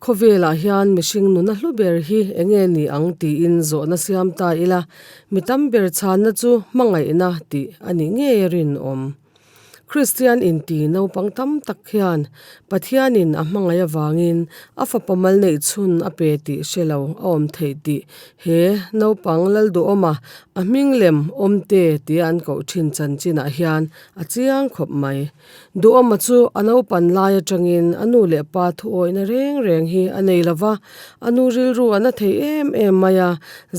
Khawvelah hian mihring nuna hlu ber hi enge ni ang tiin zawhna siam ta ila, mi tam ber chhanna chu hmangaihna tih a nih ngei a rinawm. Kristian inti naupang tam tak hian Pathianin a hmangaih avangin a fapa mal neih chhun a pe tih hre lo a awm theih tih he naupang Lalduhawma a hming lem awmte tia an koh thin chanchinah hian a chiang khawp mai. Duhawma chu a naupan lai atangin a nu leh pa thuawihna reng reng hi a nei lo va, a nu rilru a na thei em em mai a,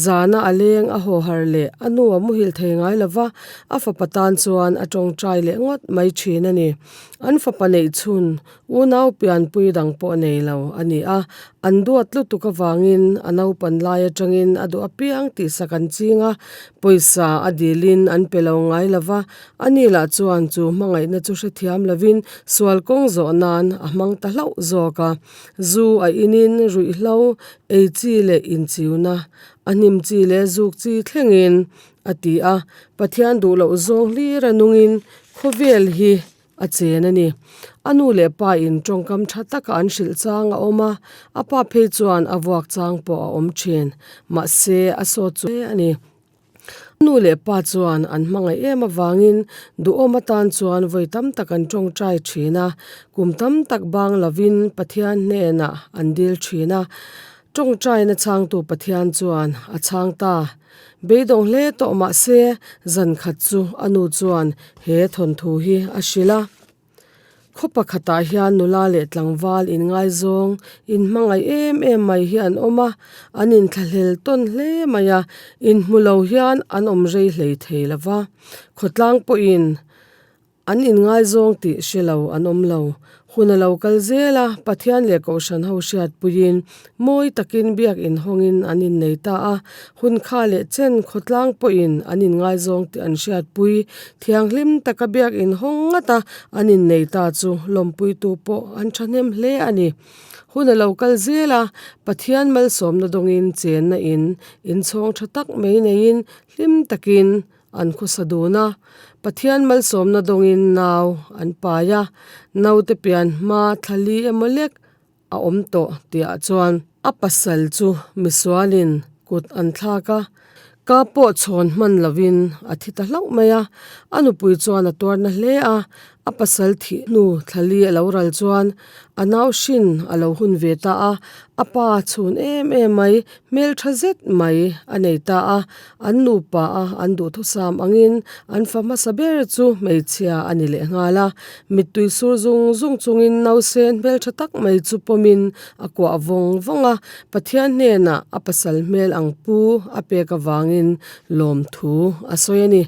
zana a leng a haw har leh a nu a muhil thei ngai lo va, A fapa tan chuan a tawngtai leh ngawt mai thin a ni. An fapa neih chhun unau pianpui dang pawh nei lo a ni a, an duat lutuk avangin a naupan lai atangin a duh apiang tihsak an ching a, pawisa a dilin an pe lo ngai lo va, ani lah chuan chu hmangaihna chu hrethiam lovin sual kawng zawh nan a hmang ta hlauh zawk a. Zu a inin ruihhlo ei chi leh inchiuna a hnim chi leh zuk chi thlengin A ti a, Pathian duh loh zawng hlir a nungin khawvel hi a chen a ni. A nu leh pa in tawngkam tha taka an hrilh chang a awm a, a pa phei chuan a vuak chang pawh a awm thin. Mahse, a sawt chu a ni. A nu leh pa chuan an hmangaih em avangin duhawm atan chuan vawi tam tak an tawngtai thin a, kum tam tak bang lovin Pathian hnenah an dil thin a. Tawngtaina changtu Pathian chuan a chhang ta. Beidawng hle tawh mah se, zan khat chu a nu chuan he thawnthu hi a hrilh a. Khaw pakhatah hian nula leh tlangval inngaizawng, inhmangaih em em mai hi an awm a, an inthlahlel tawn hle mai a, inhmu lo hian an awm rei hlei thei lo va. Khawtlang pawhin An inngaizawng tih hre lo an awm lo. Hun a lo kal zel a, Pathian leh Kohhran ho hriatpuiin mawi takin biak inhawngin an innei ta a. Hun kha leh chen khawtlang pawhin an inngaizawng tih an hriatpui. Thianghlim taka biak inhawng ngat a an innei ta chu lawmpuitu pawh an thahnem hle a ni. Hun a lo kal zel a, Pathian malsawmna dawngin chenna in inchhawng tha tak mai neiin hlim takin An khawsa dun a, Pathian malsawmna dawngin nau an pai a, naute pian hma thlali emaw lek a awm tawh tihah chuan a pasal chu misualin kut an thlak a, ka pawh chhawn hman lovin a thi ta hlauh mai a, a nupui chuan a tuarna hle a, a pasal thih hnu thlali a lo ral chuan a nau hrin a lo hun ve ta a, a pa chhun em em mai Hmeltha zet mai a nei ta a, an nupa a an duhthusam angin an fa hmasa ber chu hmeichhia a ni leh nghal a, mittui sur zung zung chungin nausen hmeltha tak mai chu pawmin a kuah vawng vawng a, Pathian hnenah a pasal hmel ang pu a pek avangin lawmthu a sawi a ni.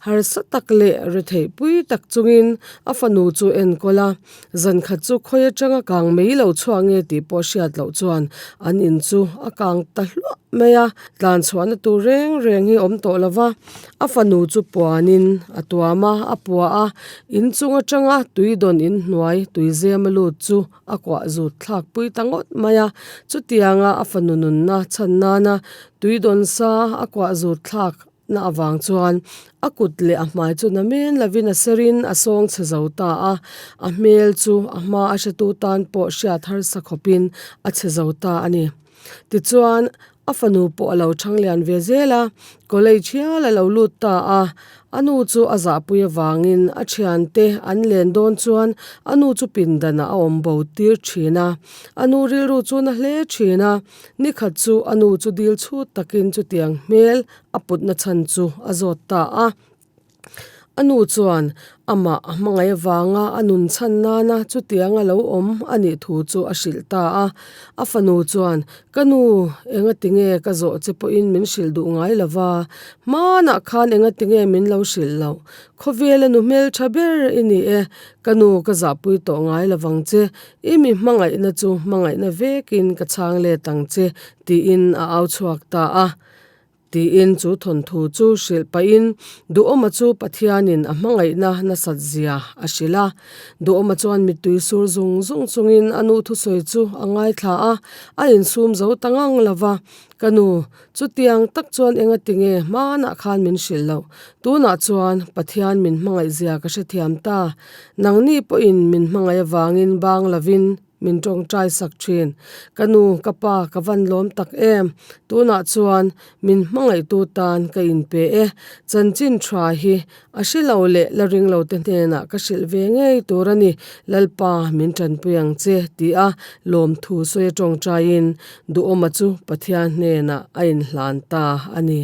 Harsa tak leh retheih pui tak chungin a fanu chu enkawl a. Zan khat chu khawi atanga kang mai lo chhuak nge tih pawh hriat loh chuan an in chu a kang ta hluah mai a, tlan chhuahna tur reng reng hi a awm tawh lo va, a fanu chu puanin a tuam a, a pua a, in chung atanga tui dawn in hnuai tui zem a lut chu a kuah zut thlak pui ta ngawt mai a, chutianga a fanu nunna chhan nana tui dawn sa a kuah zut thlak. Na avang chuan a kut leh a hmai chu na men lovin a serin a sawng chhe zo ta a, a hmel chu a hma a hretu tan pawh hriat harsa khawpin a chhe zo ta a ni. Tichuan, a fanu pawh a lo chhang lian ve zel a, college hial a lo lut ta a, a nu chu a zahpui avangin a thiante an len dawn chuan a nu chu pindanah a awm bo tir thin a, a nu rilru chu na hle thin a. Ni khat chu a nu chu dil chhut takin chutiang hmel a putna chhan chu a zawt ta a. A nu chuan amah a hmangaih avanga a nun chhan nana chutiang a lo awm a nih thu chu a hrilh ta a. A fanu chuan, Ka nu, engatinge ka zawh che pawhin min hrilh duh ngai lo va, hmanah khan engatinge min lo hrilh loh? Khawvela nu hmeltha ber i ni e, ka nu ka zahpui tawh ngai lo vang che, I mi hmangaihna chu hmangaihna vekin ka chhang let ang che, tiin a au chhuak ta a. Tiin chu thawnthu chu hrilh pahin Duhawma chu Pathianin a hmangaihna nasat zia a hrilh a. Duhawma chuan mittui sur zung zung chungin a nu thusawi chu a ngaithla a, a insum zo ta ngang lo va, Ka nu, chutiang tak chuan engatinge hmanah khan min hrilh loh? Tunah chuan Pathian min hmangaih zia ka hrethiam ta. Nangni pawhin min hmangaih avangin bang lovin. Min tawngtai sak thin. Ka nu, ka pa, ka van lawm tak em. Tunah chuan min hmangaihtu tan ka inpe e. Chanchin tha hi a hre lo leh la ring lo te hnenah ka hrilh ve ngei tur a ni. Lalpa, min tanpui ang che, ti a lawmthu sawi a tawngtaiin Duhawma chu Pathian hnenah a inhlan ta a ni.